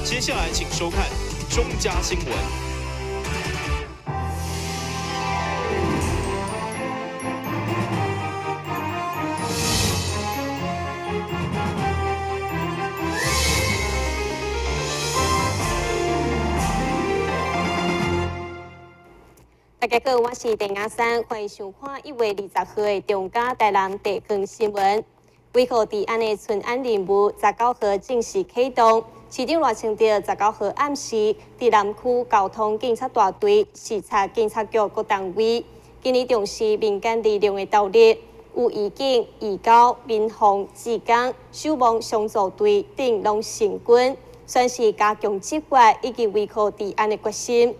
接下來請收看中嘉新聞。大家好，我是鄭雅珊，歡迎收看1月20號的中嘉台南地方新聞。維護治安的春安任務19號正式啟動。市長賴清德19號暗時，佇南區交通警察大隊視察警察局各單位，今年重視民間力量的投入，有義警、義交、民防、志工、守望相助隊等攏成軍，宣示加強執法以及維護治安的決心。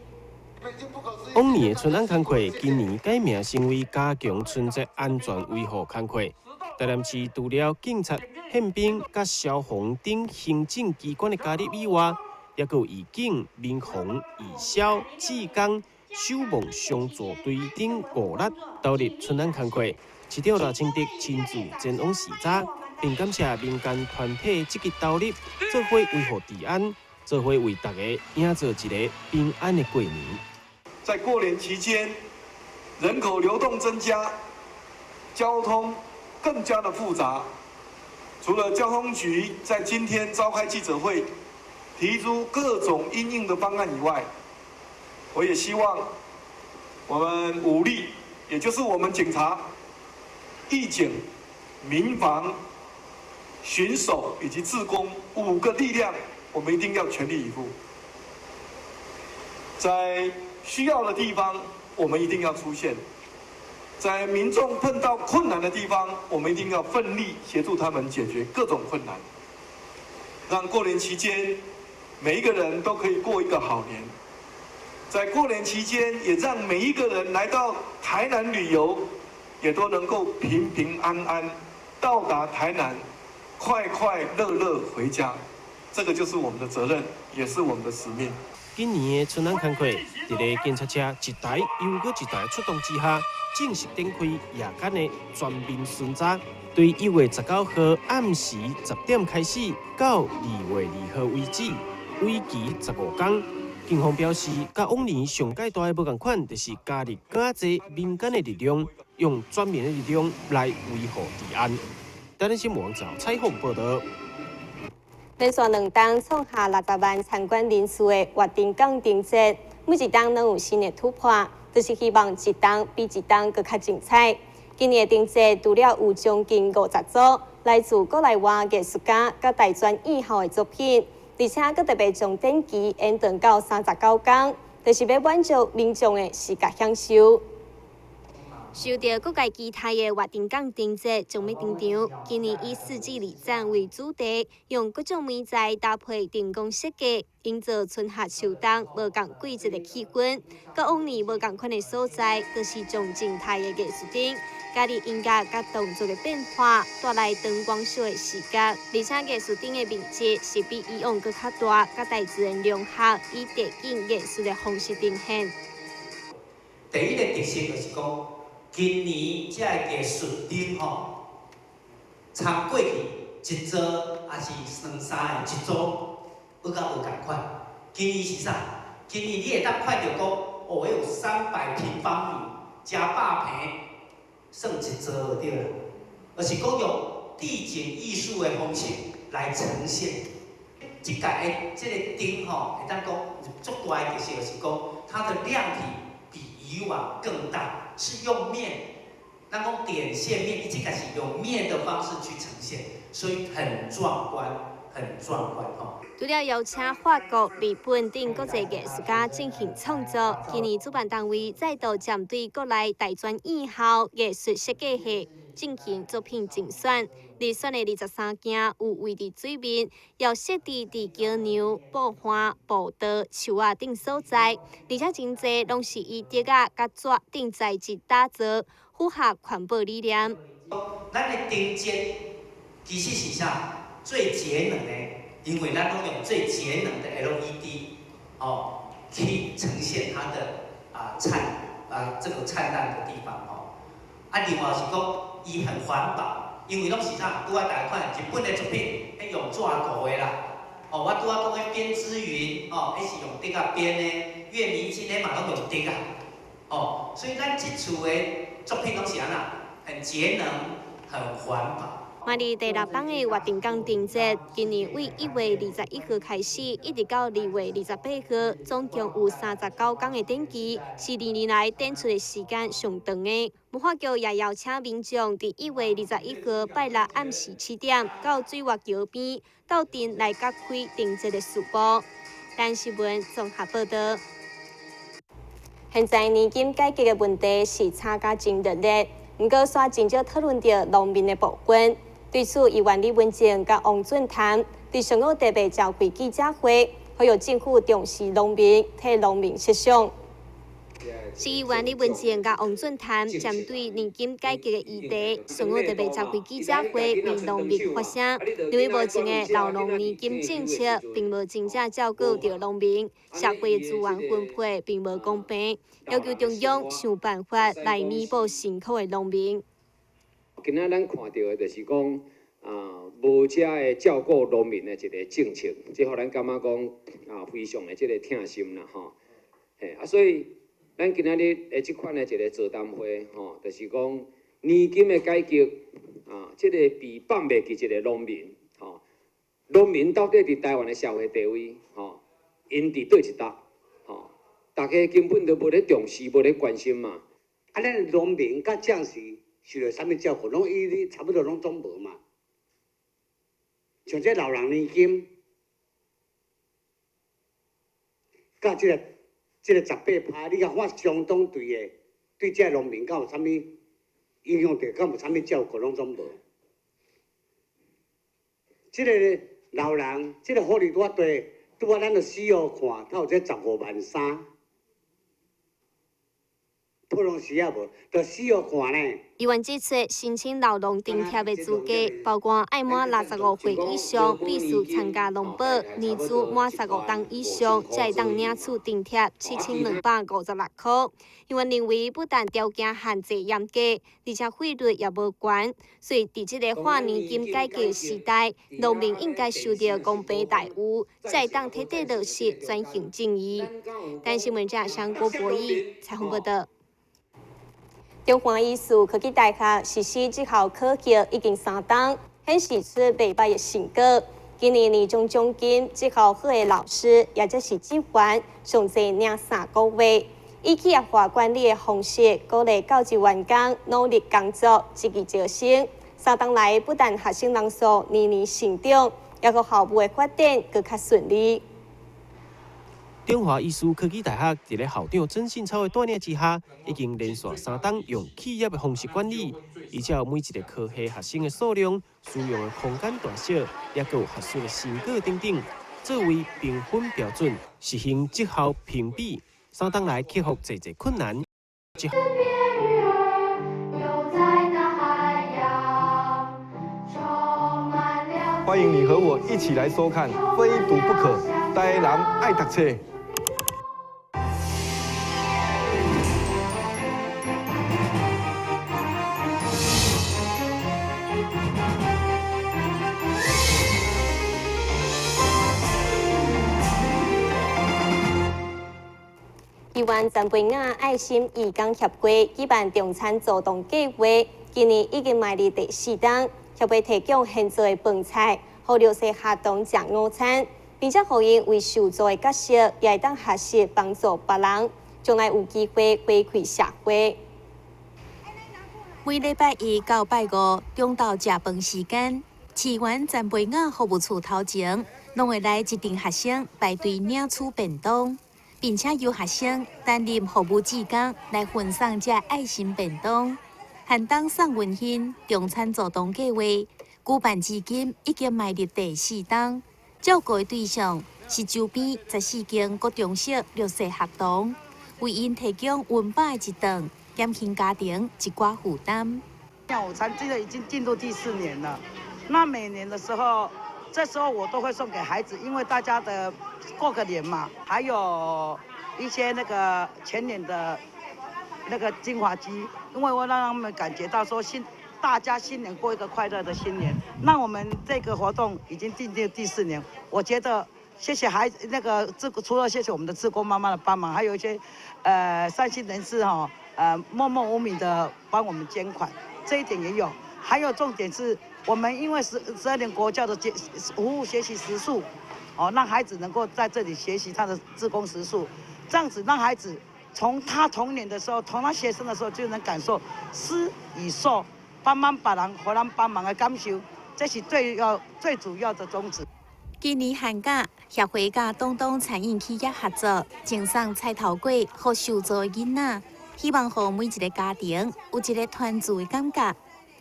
往年的春安工課，今年改名成為加強春節安全維護工課。台南市除了警察、憲兵、佮消防等行政機關的加入以外，猶閣有義警、民防、義消、志工、守望相助隊等五力投入春安工課。市長賴清德親自前往視察，並感謝民間團體積極投入，做伙維護治安，做伙為大家營造一个平安的過年。在過年期間，人口流動增加，交通更加的複雜。除了交通局在今天召開記者會，提出各種因應的方案以外，我也希望我們武力，也就是我們警察、義警、民防、巡守以及志工五個力量，我們一定要全力以赴，在需要的地方，我們一定要出現；在民眾碰到困難的地方，我們一定要奮力協助他們解決各種困難，讓過年期間每一個人都可以過一個好年。在過年期間，也讓每一個人來到台南旅遊，也都能夠平平安安到達台南，快快樂樂回家。這個就是我們的責任，也是我們的使命。今年的春安工課，佇咧警察車一台又閣一台出動之下，正式展開夜間的全面巡查。對1月19號暗時10點開始，到2月2號為止，為期15天。警方表示，佮往年上蓋大的無仝款，就是加入更較濟民間的力量，用全民的力量來維護治安。台南新聞網採訪報導。連續兩冬創下60萬參觀人次的活燈港燈節，每一冬攏有新的突破，就是希望一冬比一冬閣較精彩。今年的燈節除了有將近50組來自國內外藝術家佮大專院校的作品，而且閣特別將展期延長到39工，就是欲滿足民眾的視覺享受。受著各界期待的活燈港燈節將欲登場，今年以四季禮讚為主題，用各種媒材搭配燈光設計，營造春夏秋冬無仝季節的氣氛。佮往年無仝款的所在，就是將靜態的藝術燈，加入音樂佮動作的變化，帶來燈光秀的視覺。而且藝術燈的面積是比以往閣較大，佮大自然融合，以地景藝術的方式呈現。第一個特色就是講，今年這个藝術燈吼，參過去一座抑是兩三个一組，閣較無仝款。今年是啥？今年你會當看著講，哦，彼有300平方米，加百坪，算一座就對啦。而是講用地景藝術的方式來呈現。這屆的這个燈吼，會當講足大的特色就是講，它的量體比以往更大，是用面，咱講點線面，這個是用面的方式去呈現，所以很壯觀，很壯觀吼。除了邀請法國、日本等國際藝術家進行創作，今年主辦單位再度針對國內大專院校藝術設計系進行作品甄選。遴選的23件有位佇水面，也有設置佇橋梁、布岸、步道、樹仔等所在，而且真濟攏是以竹仔佮紙等材質打造，符合環保理念。咱的燈節其實是啥？最節能的，因為咱攏用最節能的 LED 哦，去呈現它的啊燦啊這個燦爛的地方哦。啊，另外是講伊很環保，因為攏是啥？拄仔大家看日本的作品，彼用紙糊的啦，哦，我拄仔講的編織雲，哦，彼是用竹仔編的；月明金彼嘛攏用竹仔。哦，所以咱這次的作品攏是按怎？很節能，很環保。邁入第六冬的活動港燈節，今年為1月21號開始，一直到2月28號，總共有39天的展期，是歷年來展出的時間上長的。文化局也邀請民眾佇1月21號拜六暗時7點，到水活橋邊鬥陣來揭開燈節的序幕。台視新聞綜合報導。現在年金改革的問題是吵甲真熱烈，毋過煞真少討論著農民的部分。對此，議員李文靜佮王俊潭佇上午特別召開記者會，呼籲政府重視農民，替農民設想。市議員李文靜佮王俊潭針對年金改革的議題，上午特別召開記者會，為農民發聲，認為目前的老農年金政策並無真正照顧著農民，社會資源分配並無公平，要求中央想辦法來彌補辛苦的農民。今仔咱看到的，就是講啊，無遮的照顧農民的一个政策，這予咱感覺講啊，非常的這个痛心啦吼。嘿啊，所以咱今仔日的這款的一个座談會吼，就是講年金的改革啊，這个被放袂記一个農民吼，農民到底佇台灣的社會地位吼，𪜶佇佗一搭吼，大家根本都無咧重視，無咧關心嘛。啊，咱農民佮將士受著啥物照顧，攏伊差不多攏總無嘛。像這老人年金，佮這個18%，你共看相當對的，對這農民敢有啥物影響著？敢有啥物照顧？攏總無。這個老人，這個福利偌大，拄仔咱著死予看，才有這15萬3。普通時仔無，著死予看呢。議員指出，申請老農津貼的資格，包括愛滿65歲以上，必須參加農保，年資滿15冬以上，才會當領取津貼7256箍。議員認為，不但條件限制嚴格，而且費率也無懸，所以佇這个換年金改革時代，農民應該受著公平待遇，才會當徹底落實轉型正義。台視新聞記者郭博義採訪報導。中華醫師科技大學實施績效考核已經三冬，顯示出袂䆀的成果。今年年終獎金績效好的老師，也就是職員，上濟領3個月。以企業化管理的方式，鼓勵教職員工努力工作，積極招生。3冬來，不但學生人數年年成長，也閣校務的發展閣較順利。中華醫師科技大學佇咧校長曾信超的帶領之下，已經連續三冬用企業的方式管理，依照每一个科系學生的數量、使用的空間大小，也閣有學術的成果等等，作為評分標準，實行績效評比。三冬來克服濟濟困難。歡迎你和我一起來收看《非讀不可》，台南愛讀冊。台灣陳培雅愛心義工協會舉辦中餐助動計劃，今年已經邁入第四冬，協會提供現做的飯菜，予弱勢學童食午餐，並且予𪜶為受助的角色，也會當學習幫助別人，將來有機會回饋社會。每禮拜一到拜五中晝食飯時間，市原陳培雅服務處頭前，攏會來一陣學生排隊領取便當。並且由學生擔任服務志工來分送這愛心便當。寒冬送溫馨，中餐助動計劃舉辦至今已經邁入第四冬，照顧的對象是周邊14間國中小弱勢學童，為𪜶提供溫飽的一頓，減輕家庭一寡負擔。午餐這個已經進入第4年了，那每年的時候，這時候我都會送給孩子，因為大家的過個年嘛，還有一些那個全年的那個精華雞，因為我讓他們感覺到說新大家新年過一個快樂的新年。那我們這個活動已經進入第四年，我覺得謝謝孩子那個志，除了謝謝我們的志工媽媽的幫忙，還有一些善心人士哈，默默無名的幫我們捐款，這一點也有。還有重點是我們因為12年國教的服務學習時數，哦，讓孩子能夠在這裡學習他的志工時數，這樣子讓孩子從他童年的時候，從他學生的時候就能感受施與受，幫忙別人，予人幫忙的感受，這是最要最主要的宗旨。今年寒假，協會佮東東餐飲企業合作，贈送菜頭粿予受助囡仔，希望予每一个家庭有一个團聚的感覺。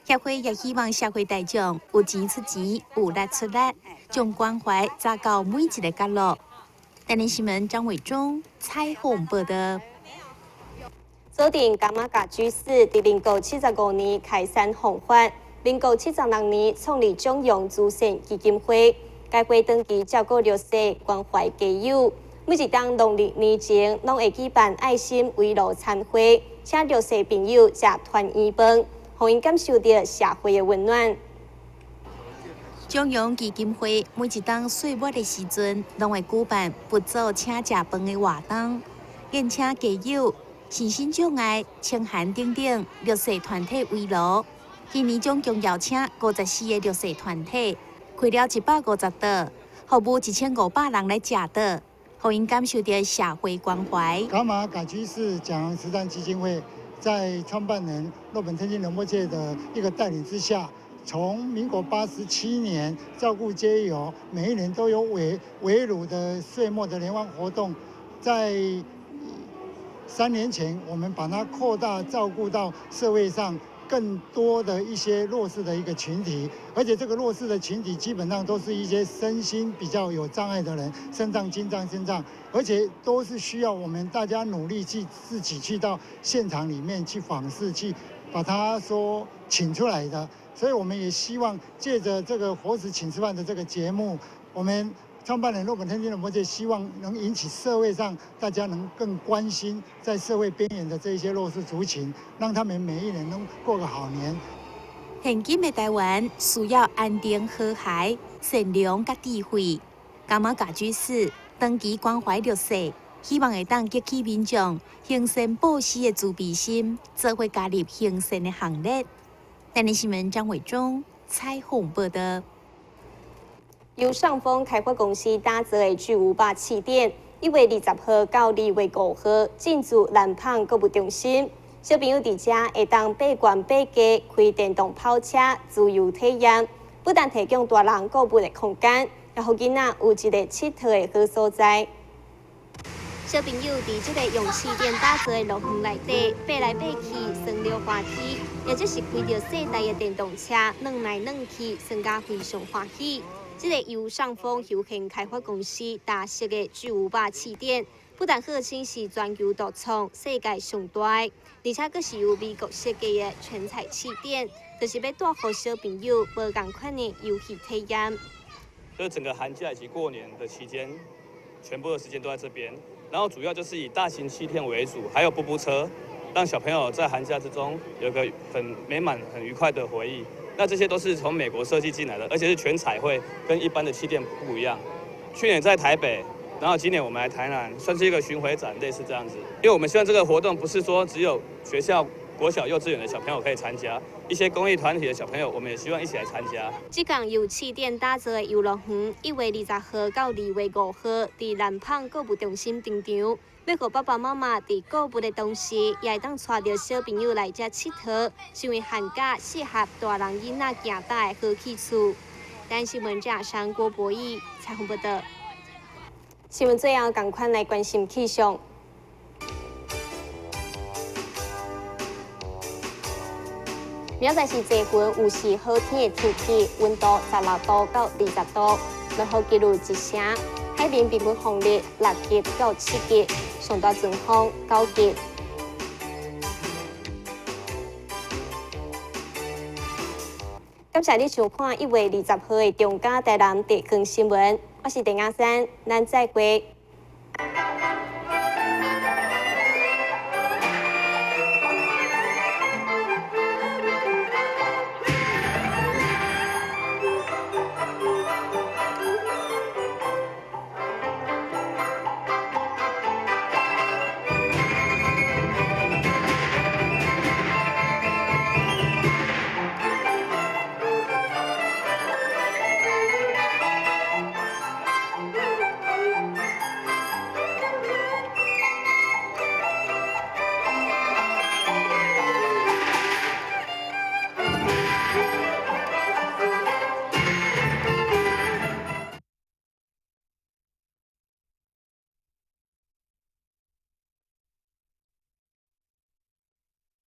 協會也希望社會大眾有錢出錢，有力出力，將關懷紮到每一个角落。台南新聞張偉忠採訪報道。左鎮噶瑪噶居士佇民國75年開山弘法，民國76年創立蔣楊慈善基金會，該會長期照顧弱勢，關懷街友。每一冬農曆年前，攏會舉辦愛心圍爐餐會，請弱勢朋友食團圓飯，予𪜶感受著社會的溫暖。蔣楊基金會每一冬歲末的時陣，攏會舉辦佛祖請食飯的活動，宴請街友、身心障礙、清寒等等弱勢團體圍爐。今年總共邀請54個弱勢團體，開了150桌，服務1500人來食桌，予𪜶感受著社會關懷。噶瑪噶舉寺蔣楊慈善基金會在創辦人洛本天津仁波切的一個帶領之下，從民國87年照顧街友，每一年都有圍爐的歲末的聯歡活動。在3年前，我們把它擴大照顧到社會上更多的一些弱勢的一個群體，而且這個弱勢的群體基本上都是一些身心比較有障礙的人，身障、精障、身障，而且都是需要我們大家努力去自己去到現場裡面去訪視，去把他說請出來的。所以我們也希望借著這個佛子請吃飯的這個節目，我們創辦人洛本天津仁波切希望能引起社會上大家能更關心在社會邊緣的這一些弱勢族群，讓他們每一年能過個好年。現今的台灣需要安定、和諧、善良佮智慧。噶瑪噶舉寺長期關懷弱勢，希望會當激起民眾行善布施的慈悲心，做伙加入行善的行列。台南新聞張偉忠採訪報道。由上峰開發公司打造的巨無霸氣墊，1月20號到2月5號進駐南蚌購物中心。小朋友佇遮會當爬懸爬低，開電動跑車，自由體驗。不但提供大人購物的空間，也予囡仔有一个𨑨迌的好所在。小朋友佇這个用氣墊打造的樂園內底，爬來爬去，耍溜滑梯，或者是開著細台的電動車，轉來轉去，耍甲非常歡喜。這个由上峰休閒開發公司搭設的巨無霸氣墊，不但號稱是全球獨創、世界上大的，而且閣是由美國設計的全彩氣墊，就是欲帶予小朋友無仝款的遊戲體驗。就是整個寒假以及過年的期間，全部的時間都在這邊。然後主要就是以大型氣墊為主，還有步步車，讓小朋友在寒假之中有個很美滿、很愉快的回憶。那這些都是從美國設計進來的，而且是全彩繪，跟一般的氣墊不一樣。去年在台北，然後今年我們來台南，算是一個巡迴展，類似這樣子。因為我們希望這個活動不是說只有學校國小、幼稚園的小朋友可以參加，一些公益團體的小朋友，我們也希望一起來參加。這棟由氣墊打造的遊樂園，1月20號到2月5號，佇南蚌購物中心登場。欲予爸爸媽媽佇購物的同時，也會當帶著小朋友來遮𨑨迌，成為寒假適合大人囡仔行搭的好去處。台新聞記者郭博義採訪報道。新聞最後，仝款來關心氣象。明仔載是濟雲有時好天的天氣，溫度16度到20度，落雨幾率1成。海面平均風力6級到7級，上大陣風9級。感謝你收看1月20號的中嘉台南地方新聞，我是鄭亞珊，咱再會。